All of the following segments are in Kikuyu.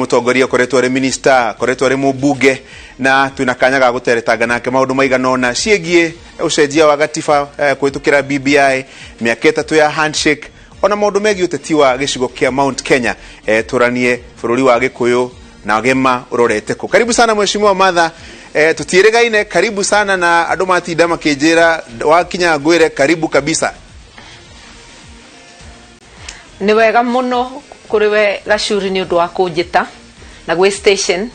Mũtongoria akoretwo arĩ minister, akoretwo arĩ mũmbunge, na twĩna kanya ga gũteretanga nake maũndũ maigana ũna ciĩgiĩ ũcenjia wa gatiba kũhĩtũkĩra BBI, mĩaka 3 ya handshake, ona maũndũ megiĩ ũteti wa gĩcigo kĩa Mount Kenya. Tũranie bũrũri wa Gĩkũyũ na gema ũrorete kũ. Karibu sana Mheshimiwa Martha. Tũtiĩrĩgaine, karibu sana, na andũ matinda makĩnjĩra wakinya ngwĩre karibu kabisa. Nĩ wega mũno kũrĩ we Gacuri nĩ ũndũ wa kũnjĩta na gwĩ station,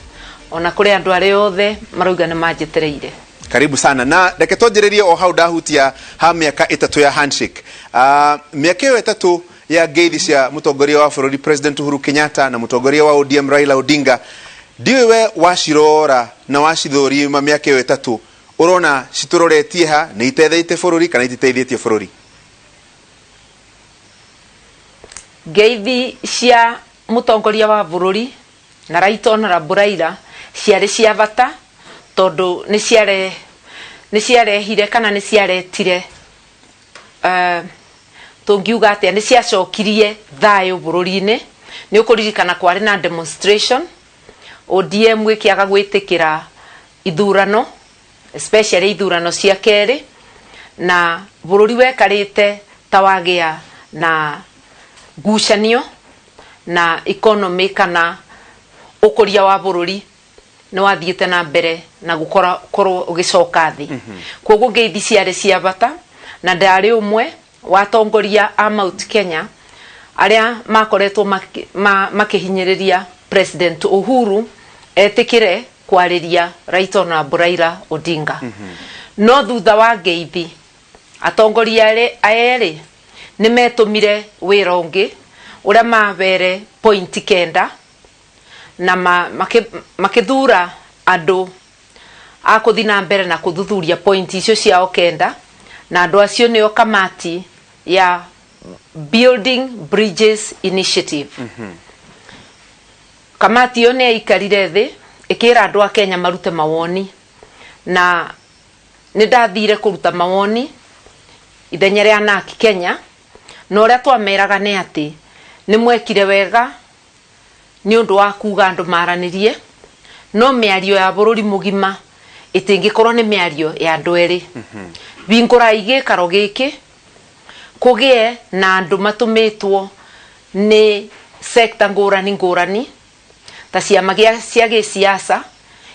ona kũrĩ andũ arĩa othe marauga nĩ manjĩtereire. Karibu sana, na reke twanjĩrĩrie o hau ndahutia ha mĩaka 3 ya handshake. Mĩaka ĩyo 3 ya ngeithi cia mũtongoria wa bũrũri President Uhuru Kenyatta na mũtongoria wa ODM Raila Odinga, ndiũĩ we wacirora na wacithũrima mĩaka ĩyo 3, ũrona citũroretie ha? Nĩ iteithĩtie bũrũri kana ititeithĩtie bũrũri? Ngeithi cia mũtongoria wa bũrũri na Right Honorable Raila ciarĩ cia bata, tondũ nĩ ciarehire kana nĩ ciaretire, tũngiuga atĩa, nĩ ciacokirie thayũ bũrũri-inĩ. Nĩ ũkũririkana kwarĩ na demonstration, ODM ĩkĩaga gwĩtĩkĩra ithurano, especially ithurano cia kerĩ, na bũrũri wekarĩte ta wagĩa na ngucanio na economy kana ũkũria wa bũrũri nĩ wathiĩte na mbere na gũkorwo ũgĩcoka thĩ. Koguo ngeithi ciarĩ cia bata, na ndarĩ ũmwe wa atongoria a Mount Kenya arĩa makoretwo makĩhinyĩrĩria President Uhuru etĩkĩre kwarĩria Right Honorable Raila Odinga. No thutha wa ngeithi, atongoria erĩ nĩ metũmire wĩra ũngĩ ũrĩa mabere point 9, na makĩthura andũ a kũthi na mbere na kũthuthuria point icio ciao 9, na andũ acio nĩo kamati ya Building Bridges Initiative. Kamati ĩyo nĩ yaikarire thĩ ĩkĩra andũ a Kenya marute mawoni, na nĩ ndathire kũruta mawoni ithenya rĩa NARC Kenya, na ũrĩa twameraga nĩ atĩ nĩ mwekire wega nĩ ũndũ wa kuga andũ maranĩrie, no mĩario ya bũrũri mũgima ĩtingĩkorwo nĩ mĩario ya andũ erĩ. Hingũrai gĩikaro gĩkĩ kũgĩe na andũ matũmĩtwo nĩ sector ngũrani ngũrani, ta ciama cia gĩsiasa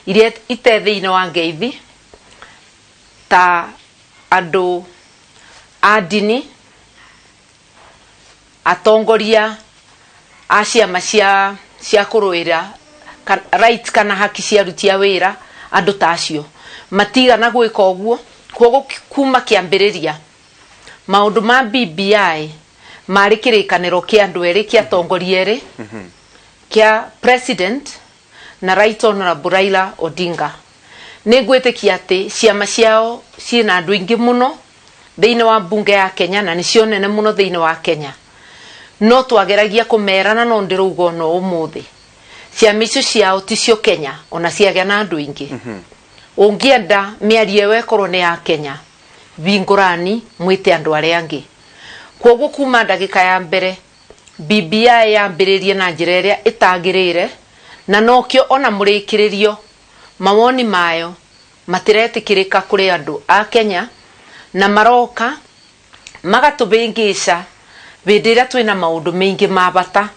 iria ite thĩinĩ wa ngeithi, ta andũ a ndini, atongoria a ciama cia kũrũĩra right kana haki cia aruti a wĩra. Andũ ta acio matigana gwĩka ũguo. Koguo kuma kĩambĩrĩria maũndũ ma BBI marĩ kĩrĩkanĩro kĩa andũ erĩ, kĩa atongoria erĩ, kĩa president na Right Honorable Raila Odinga. Nĩ ngwĩtĩkia atĩ ciama ciao ciĩna andũ aingĩ mũno thĩinĩ wa mbunge ya Kenya, na nĩcio nene mũno thĩinĩ wa Kenya, no twageragia kũmerana, no ndĩrauga ono ũmũthĩ ciama icio ciao ticio Kenya, ona ciagĩa na andũ aingĩ. Ũngĩenda mĩario ĩyo ĩkorwo nĩ ya Kenya, hingũrani mwĩte andũ arĩa angĩ. Koguo kuma ndagĩka ya mbere BBI yambĩrĩrie na njĩra ĩrĩa ĩtagĩrĩire, na nokĩo ona mũrĩkĩrĩrio mawoni mayo matiretĩkĩrĩka kũrĩ andũ a Kenya, na maroka magatũbĩngĩca hĩndĩ ĩrĩa twĩna maũndũ maingĩ ma bata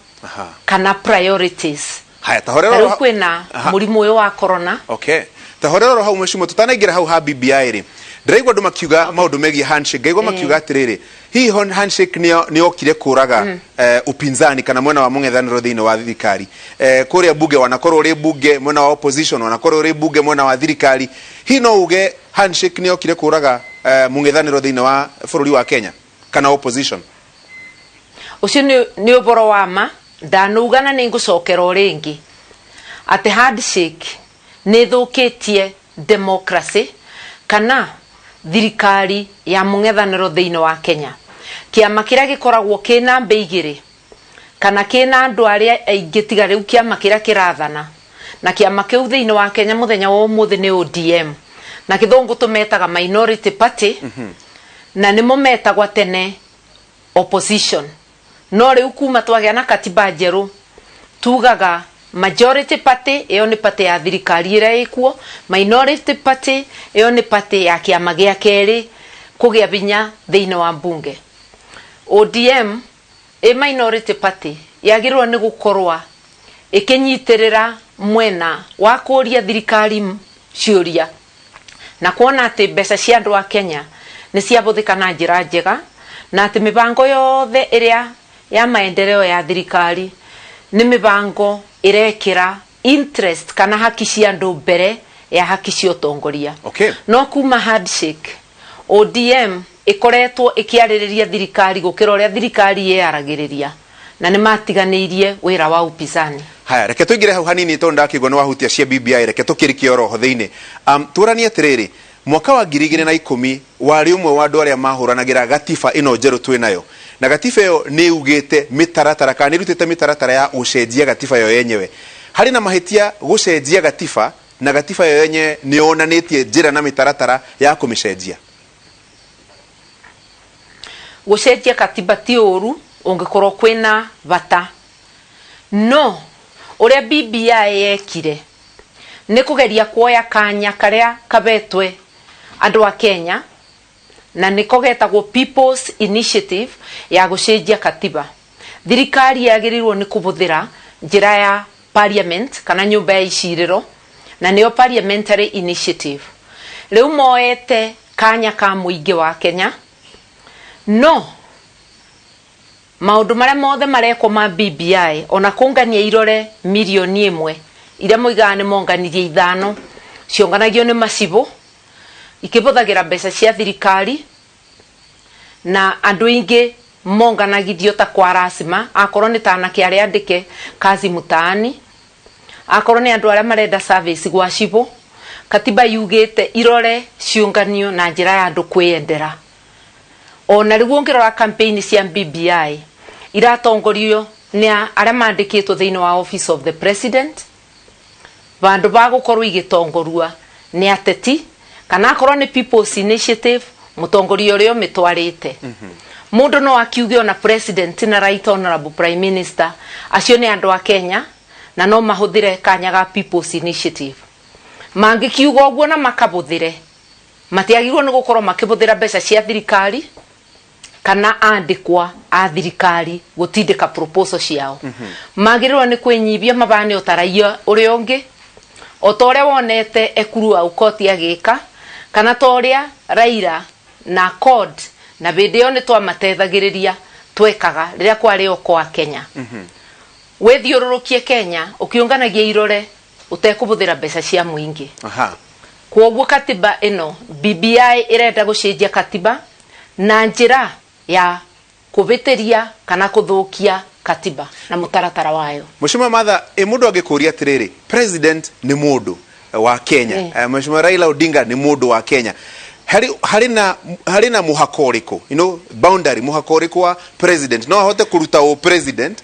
kana priorities. Haya, tahorera. Rĩu kwĩna mũrimũ ũyũ wa corona. Okay, tahorera oro hau, mheshimiwa, tutanaingĩra hau ha BBI rĩ, ndĩraigua andũ makiuga maũndũ megiĩ handshake. Ngaigua makiuga atĩrĩrĩ, hihi handshake nĩ yokire kũraga upinzani kana mwena wa mũng'ethanĩro thĩinĩ wa thirikari kũrĩa bunge, wanakorwo ũrĩ bunge mwena wa opposition, wanakorwo ũrĩ bunge mwena wa thirikari? Hihi no uge handshake nĩ yokire kũraga mũng'ethanĩro thĩinĩ wa bũrũri wa Kenya kana opposition? Ũcio nĩ ũboro wa ma. Ndanauga na nĩ ngũcokera o rĩngĩ atĩ handshake nĩ ĩthũkĩtie democracy kana thirikari ya mũng'ethanĩro thĩinĩ wa Kenya. Kĩama kĩrĩa gĩkoragwo kĩ namba 2 kana kĩna andũ arĩa aingĩ tiga rĩu kĩama kĩrĩa kĩrathana, na kĩama kĩu thĩinĩ wa Kenya mũthenya wa ũmũthĩ nĩ ODM, na gĩthũngũ tũmetaga minority party, na nĩmo metagwa tene opposition, no rĩu kuma twagĩa na katiba njerũ tugaga Majority party ĩyo nĩ party ya thirikari ĩrĩa ĩkuo, minority party ĩyo nĩ party ya kĩama gĩa kerĩ kũgĩa vinya thĩinĩ wa mbunge. ODM ĩ minority party yagĩrĩirwo nĩ gũkorwa ĩkĩnyitĩrĩra mwena wa kũria thirikari ciũria na kuona atĩ mbeca cia andũ a Kenya nĩ ciabũthĩka na njĩra njega, na atĩ mĩbango yothe ĩrĩa ya maendeleo ya thirikari nĩ mĩbango ĩrekĩra interest kana haki cia andũ mbere ya haki cia ũtongoria. No kuma handshake, ODM ĩkoretwo ĩkĩarĩrĩria thirikari gũkĩra ũrĩa thirikari yeyaragĩrĩria, na nĩ matiganĩirie wĩra wa upinzani. Haya, reke tũingĩre hau hanini tondũ ndakĩigua nĩ wahutia cia BBI, reke tũkĩrikie oroho thĩinĩ. Tũranie atĩrĩrĩ, mwaka wa 2010 warĩ ũmwe wa andũ arĩa mahũranagĩra gatiba ĩno njerũ twĩ nayo, na gatiba ĩyo nĩ yugĩte mĩtaratara kana nĩ ĩrutĩte mĩtaratara ya gũcenjia gatiba yo yenyewe. Harĩ na mahĩtia gũcenjia gatiba, na gatiba yo yenyewe nĩ yonanĩtie njĩra na mĩtaratara ya kũmĩcenjia? Gũcenjia katiba ti ũru ũngĩkorwo kwĩna bata, no ũrĩa BBI yekire nĩ kũgeria kuoya kanya karĩa kabetwe andũ a Kenya, na nĩko getagwo People's Initiative ya gũcenjia katiba. Thirikari yagĩrĩirwo nĩ kũbũthĩra njĩra ya parliament kana nyũmba ya icirĩro, na nĩyo parliamentary initiative. Rĩu moete kanya ka mũingĩ wa Kenya, no maũndũ marĩa mothe marekwo ma BBI, ona kũngania irore 1 million iria moigaga nĩ monganirie 5, cionganagio nĩ macibũ ikĩbũthagĩra mbeca cia thirikari, na andũ aingĩ monganagithio ta kwa rasima, akorwo nĩ ta anake arĩa andĩke kazi mtaani, akorwo nĩ andũ arĩa marenda service gwa cibũ. Katiba yugĩte irore ciũnganio na njĩra ya andũ kwĩyendera. Ona rĩu ũngĩrora campaign cia BBI iratongorio nĩ arĩa mandĩkĩtwo thĩinĩ wa Office of the President, vandũ va gũkorwo igĩtongorua nĩ ateti, kana akorwo nĩ People's Initiative, mũtongoria ũrĩa ũmĩtwarĩte. Mũndũ no akiuge ona president na right honorable prime minister acio nĩ andũ a Kenya na no mahũthĩre kanya ga People's Initiative. Mangĩkiuga ũguo na makabũthĩre, matiagĩrĩirwo nĩ gũkorwo makĩbũthĩra mbeca cia thirikari kana andĩkwa a thirikari gũtindĩka proposal ciao. Magĩrĩirwo nĩ kwĩnyibia mabane o ta raia ũrĩa ũngĩ, o ta ũrĩa wonete Ekuru Aukot agĩka, kana ta ũrĩa Raila na CORD, na hĩndĩ ĩyo nĩ twamatethagĩrĩria, twekaga rĩrĩa kwarĩ Okoa Kenya. Wĩthiũrũrũkie Kenya ũkĩũnganagia irore ũtekũbũthĩra mbeca cia mũingĩ. Kwoguo katiba ĩno BBI ĩrenda gũcenjia katiba na njĩra ya kũbĩtĩria kana kũthũkia katiba na mũtaratara wayo. Mheshimiwa Martha, ĩ mũndũ angĩkũria atĩrĩrĩ, president nĩ mũndũ wa Kenya, Mheshimiwa Raila Odinga nĩ mũndũ wa Kenya, harĩ na mũhaka ũrĩkũ, boundary, mũhaka ũrĩkũ wa president? No ahote kũruta ũ president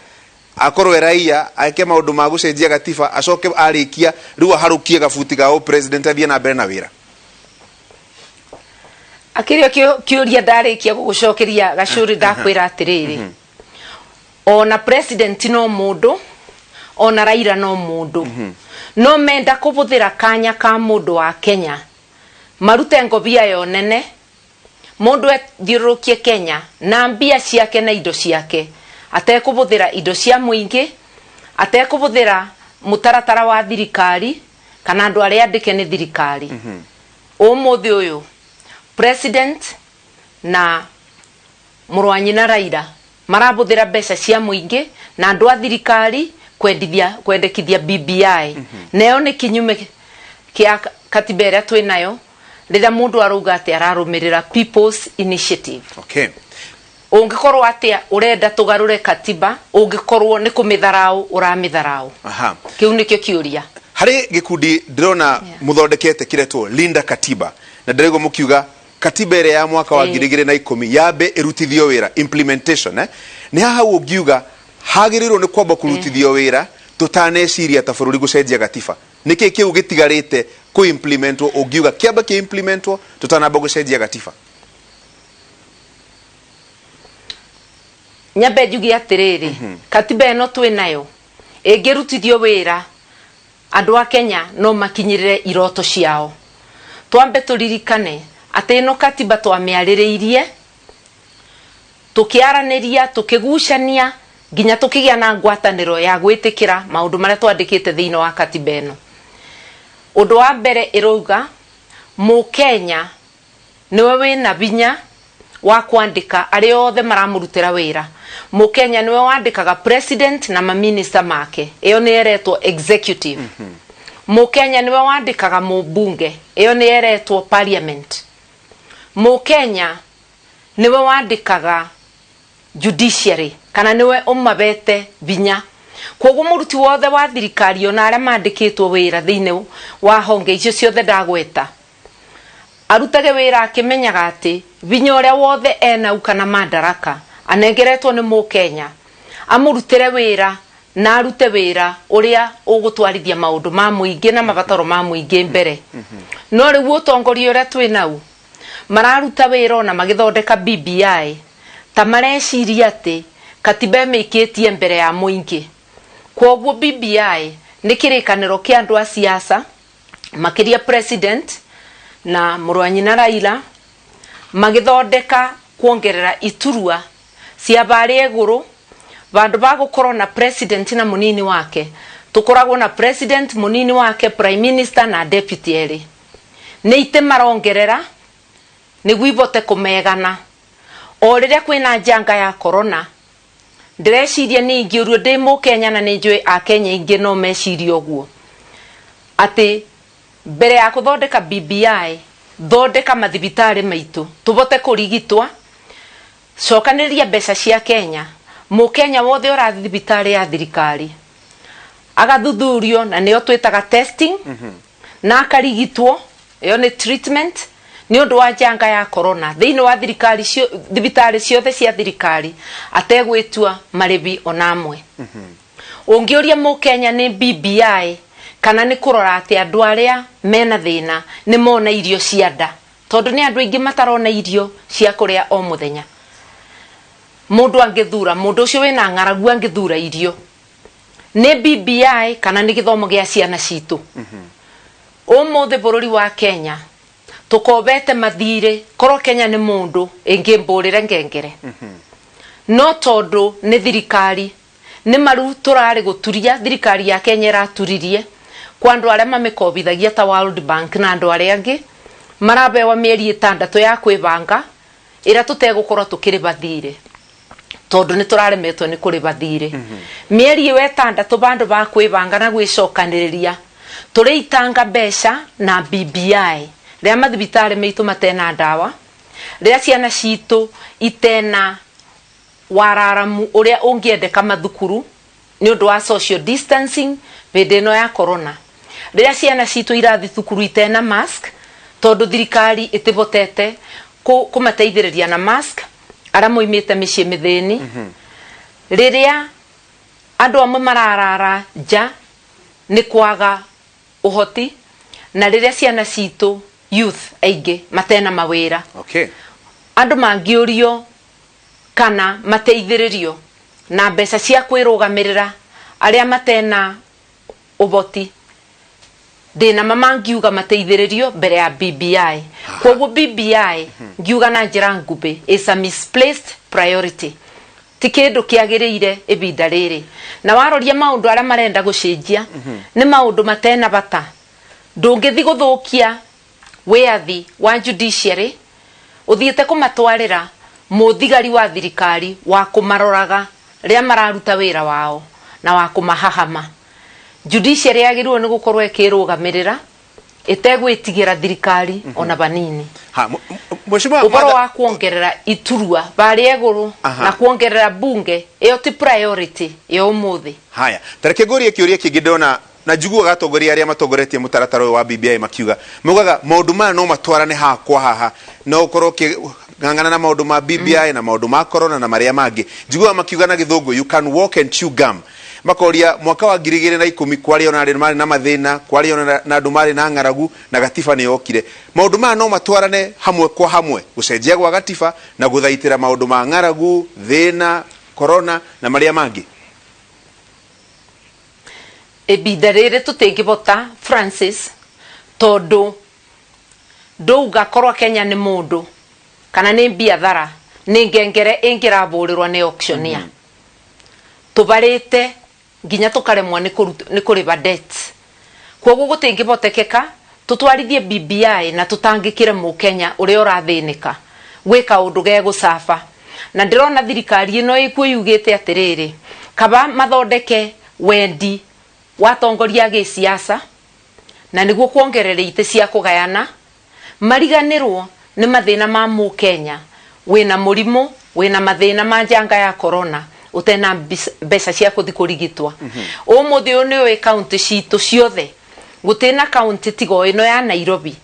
akorwo e raia, eke maũndũ ma gũcenjia gatiba, acoke arĩkia rĩu aharũkie gabuti ga ũ president, athiĩ na mbere na wĩra? Akĩrĩ kĩũria ndarĩkia gũgũcokeria gacũrĩ, ndakwĩra atĩrĩrĩ, ona president no mũndũ, ona Raila no mũndũ, no menda kũbũthĩra kanya ka mũndũ wa Kenya marute ngobia yo nene, mũndũ ethiũrũrũkie Kenya na mbia ciake na indo ciake atekũbũthĩra indo cia mũingĩ, atekũbũthĩra mũtaratara wa thirikari kana andũ arĩa andĩke nĩ thirikari. Ũmũthĩ ũyũ president na mũrũ wa nyina Raila marabũthĩra mbeca cia mũingĩ na andũ a thirikari kwendithia kwendekithia BBI, nayo nĩ kinyume kĩa katiba ĩrĩa twĩ nayo rĩrĩa mũndũ arauga atĩ ararũmĩrĩra People's Initiative. Ũngĩkorwo atĩa ũrenda tũgarũre katiba ũngĩkorwo nĩ kũmĩtharaũ ũramĩtharaũ? Kĩu nĩkĩo kĩũria. Harĩ gĩkundi ndĩrona mũthondekete kĩretwo Linda Katiba, na ndĩraigua mũkiuga katiba ĩrĩa ya mwaka wa 2010 yambe ĩrutithio wĩra, implementation, eh? Nĩ haha hau ũngiuga hagĩrĩirwo nĩ kwamba kũrutithio wĩra tũtaneciria ta bũrũri gũcenjia gatiba? Nĩkĩ kĩu gĩtigarĩte kũ implementwo ũngiuga kĩambe kĩ implementwo tũtanamba gũcenjia gatiba? Nyambe njuge atĩrĩrĩ, katiba ĩno twĩ nayo Ĩngĩrutithio wĩra, andũ a Kenya no makinyĩrĩre iroto ciao. Twambe tũririkane atĩ ĩno katiba twamĩarĩrĩirie, tũkĩaranĩria, tũkĩgucania nginya tũkĩgĩa na ngwatanĩro ya gwĩtĩkĩra maũndũ marĩa twandĩkĩte thĩinĩ wa katiba ĩno. Ũndũ wa mbere ĩrauga Mũkenya niwe wina vinya wa kwandika aria othe maramurutira wira. Mukenya niwe wandikaga president na maminista make, iyo ni eretwo executive. Mukenya niwe wandikaga mubunge, iyo ni eretwo parliament. Mukenya niwe wandikaga judiciary, kana niwe umabete vinya. Koguo muruti wothe wa thirikari ona aria mandikitwo wira thiini wa honge icio ciothe ndagweta, arutage wira akimenyaga ati vinya uria wothe enau kana madaraka anengeretwo ni Mukenya, amurutire wira na arute wira uria ugutwarithia maundu ma muingi na mabataro ma muingi mbere. No riu utongoria uria twinau mararuta wira ona magithondeka BBI ta mareciria ati katiba ĩmĩikĩtie mbere ya muingi. Kwoguo BBI ni kirikaniro kia andu a siasa, makiria president na mũrũ wa nyina Raila, magithondeka kuongerera iturwa cia barĩa igũrũ. Vandu va gukorwo na president na munini wake, tukoragwo na president, munini wake, prime minister na deputy eri. Ni ite marongerera niguo ivote kumegana. O riria kwina njanga ya corona, ndireciria ni ingĩũrio ndi Mũkenya na nĩ njũĩ Akenya aingĩ no mecirie ũguo, atĩ mbere ya kũthondeka BBI, thondeka mathibitarĩ maitũ tũvote kũrigitwa, cokanĩrĩria mbeca cia Kenya. Mũkenya wothe ũrathiĩ thibitarĩ ya thirikari agathuthurio, na nĩyo twĩtaga testing, na akarigitwo, ĩyo nĩ treatment nĩ ũndũ wa njanga ya corona thĩinĩ wa thirikari thibitarĩ ciothe cia thirikari, ategwĩtua marĩbi ona amwe. Ũngĩũria Mũkenya nĩ BBI kana nĩ kũrora atĩ andũ arĩa mena thĩna nĩ mona irio cia nda, tondũ nĩ andũ aingĩ matarona irio cia kũrĩa o mũthenya. Mũndũ angĩthura, mũndũ ũcio wĩna ng'aragu angĩthura irio nĩ BBI kana nĩ gĩthomo gĩa ciana citũ. Ũmũthĩ bũrũri wa Kenya tukobete mathire, korwo Kenya nĩ mũndũ ĩngĩmbũrĩre ngengere, no tondũ nĩ thirikari nĩ maru tũrarĩ gũturia, thirikari ya Kenya ĩraturirie kwa andũ arĩa mamĩkobithagia ta World Bank na andũ arĩa angĩ, marabewa mĩeri 6 ya kwĩbanga ĩrĩa tũtegũkorwo tũkĩrĩba thirĩ, tondũ nĩ tũraremetwo nĩ kũrĩba thirĩ. Mĩeri ĩyo 6 bandũ ba kwĩbanga na gwĩcokanĩrĩria tũrĩitanga mbeca na BBI rĩrĩa mathibitarĩ maitũ matena ndawa, rĩrĩa ciana citũ itena wararamu ũrĩa ũngĩendeka mathukuru nĩ ũndũ wa social distancing hĩndĩ ĩno ya corona, rĩrĩa ciana citũ irathi thukuru itena mask tondũ thirikari ĩtĩvotete kũmateithĩrĩria na mask arĩa moimĩte mĩciĩ mĩthĩni, rĩrĩa andũ amwe mararara nja nĩ kwaga ũhoti, na rĩrĩa ciana citũ youth aingĩ matena mawĩra. Andũ mangĩũrio kana mateithĩrĩrio na mbeca cia kwĩrũgamĩrĩra arĩa matena ũhoti, ndĩna ma mangiuga mateithĩrĩrio mbere ya BBI. Koguo BBI ngiuga na njĩra nguhĩ is a misplaced priority, ti kĩndũ kĩagĩrĩire ibinda rĩrĩ. Na waroria maũndũ arĩa marenda gũcenjia nĩ maũndũ matena bata. Ndũngĩthi gũthũkia wĩyathi wa judiciary ũthiĩte kũmatwarĩra mũthigari wa thirikari wa kũmaroraga rĩrĩa mararuta wĩra wao na wa kũmahahama. Judiciary yagĩrĩirwo nĩ gũkorwo ĩkĩrũgamĩrĩra ĩtegwĩtigĩra thirikari ona vanini. Mheshimiwa, ũhoro wa kuongerera iturwa barĩa igũrũ na kuongerera bunge, ĩyo ti priority ya ũmũthĩ. Haya, tareke ngũrie kĩũria kĩngĩ ndona na njiguaga atongoria arĩa matongoretie mũtaratara ũyũ wa BBI makiuga, maugaga maũndũ maya no matwarane haha kwa haha, no ũkorwo ũkĩng'ang'ana na maũndũ ma BBI na maũndũ ma corona na marĩa mangĩ. Njiguaga makiuga na gĩthũngũ, you can walk and chew gum. Makoria mwaka wa 2010 kwarĩ ona arĩa marĩ na mathĩna, kwarĩ ona na andũ marĩ na ng'aragu na gatiba nĩ yokire. Maũndũ maya no matwarane hamwe kwa hamwe, gũcenjia gwa gatiba na gũthaitĩra maũndũ ma ng'aragu, thĩna, corona na marĩa mangĩ. Ibinda rĩrĩ tũtingĩbota, Francis, tondũ ndũuga korwo Kenya nĩ mũndũ kana nĩ biathara, nĩ ngengere ĩngĩrabũrĩrwo nĩ auctioneer. Tũbarĩte nginya tũkaremwo nĩ kũrĩba debt. Kwoguo gũtingĩbotekeka tũtwarithie BBI na tũtangĩkĩre mũkenya ũrĩa ũrathĩnĩka gwĩ kaũndũ gegũcaba. Na ndĩrona thirikari ĩno ĩkuo yugĩte atĩrĩrĩ, kaba mathondeke wendi wa atongoria a gĩsiasa na nĩguo kuongerera itĩ cia kũgayana, mariganĩrwo nĩ mathĩna ma mũkenya wĩna mũrimũ, wĩna mathĩna ma njanga ya corona, ũtena mbeca cia kũthi kũrigitwa. Ũmũthĩ ũyũ nĩ ũĩ kaunti citũ ciothe gũtĩna kaunti tiga o ĩno ya Nairobi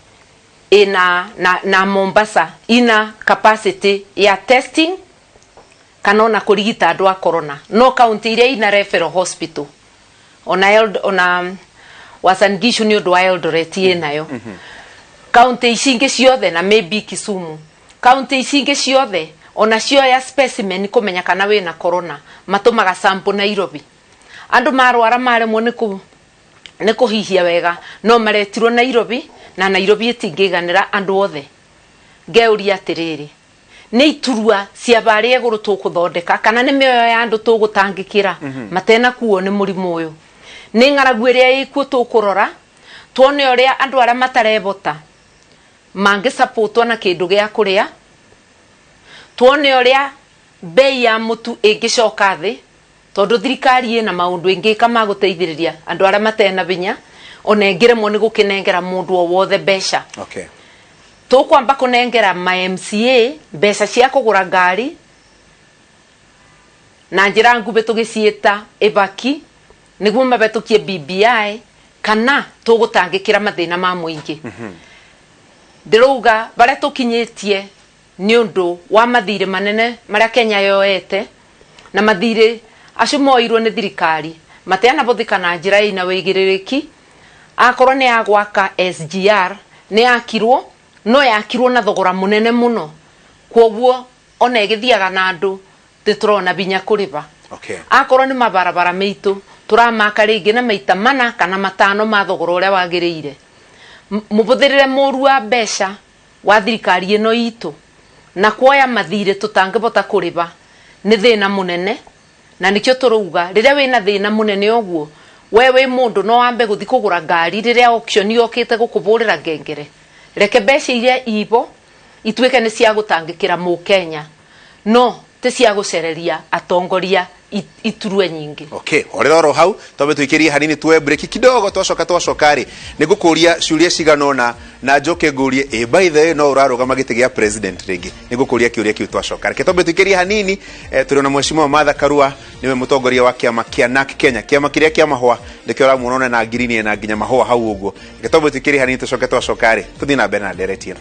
ĩna na Mombasa ina capacity ya testing kana ona kũrigita andũ a corona. No kaunti iria ina referral hospital, ona Uasin Gishu nĩ ũndũ wa Eldoret ĩnayo, kaunti ici ingĩ ciothe na maybe Kisumu, kaunti ici ingĩ ciothe ona cioya specimen kũmenya kana wĩna corona matũmaga sample Nairobi. Andũ marwara maremwo nĩ kũhihia wega no maretirwo Nairobi, na Nairobi ĩtingĩiganĩra andũ othe. Ngeuria atĩrĩrĩ, nĩ iturwa cia barĩa igũrũ tũkũthondeka kana nĩ mĩoyo ya andũ tũgũtangĩkĩra matena kuo nĩ mũrimũ ũyũ? Nĩ ng'aragu ĩrĩa ĩkuo tũkũrora tuone ũrĩa andũ arĩa matarebota mangĩsapotwo na kĩndũ gĩa kũrĩa, tuone ũrĩa bei ya mũtu ĩngĩcoka thĩ, tondũ thirikari ĩna maũndũ ĩngĩka ma gũteithĩrĩria andũ arĩa matena binya, ona ĩngĩremwo nĩ gũkĩnengera mũndũ o wothe mbeca. Tũkwamba kũnengera ma MCA mbeca cia kũgũra ngari na njĩra nguhĩ tũgĩciĩta ĩbaki nĩguo mabetũkie BBI, kana tũgũtangĩkĩra mathĩna ma mũingĩ? Ndĩrauga barĩa tũkinyĩtie nĩ ũndũ wa mathirĩ manene marĩa Kenya yoete, na mathirĩ acio moirwo nĩ thirikari mateanabũthĩka na njĩra ĩna wĩigĩrĩrĩki. Akorwo nĩ ya gwaka SGR, nĩ yakirwo, no yakirwo na thogora mũnene mũno, kwoguo ona ĩgĩthiaga na andũ tũrona binya kũrĩba. Akorwo nĩ mabarabara meitũ, tũramaka rĩngĩ na maita mana kana matano ma thogora ũrĩa wagĩrĩire. Mũbũthĩrĩre mũru wa mbeca wa thirikari ĩno itũ na kuoya mathirĩ tũtangĩbota kũrĩba nĩ thĩna mũnene. Na nĩkĩo tũrauga rĩrĩa wĩna thĩna mũnene ũguo, we wĩ mũndũ no wambe gũthi kũgũra ngari rĩrĩa auction yokĩte gũkũbũrĩra ngengere? Reke mbeca iria ibo ituĩke nĩ cia gũtangĩkĩra mũkenya, no ti cia gũcereria atongoria iturue nyingĩ. Okay, horera oro hau, twambe tuikirie hanini, tuoe break kidogo. Twacoka rĩ, nĩ ngũkũria ciũria cigana ũna na njoke ngũrie, ĩ by the way, no ũrarũgama gĩtĩ gĩa president rĩngĩ? Nĩ ngũkũria kĩũria kĩu twacoka. Reke twambe tuikirie hanini. Tũrĩ na Mheshimiwa Martha Karua, nĩwe mũtongoria wa kĩama kĩa NARC Kenya, kĩama kĩrĩa kĩa mahũa, nĩkĩo ũramuona ona na ngirini na nginya mahũa hau ũguo. Reke twambe tuikirie hanini, tũcoke twacoka rĩ, tũthiĩ na mbere na ndereti ĩno.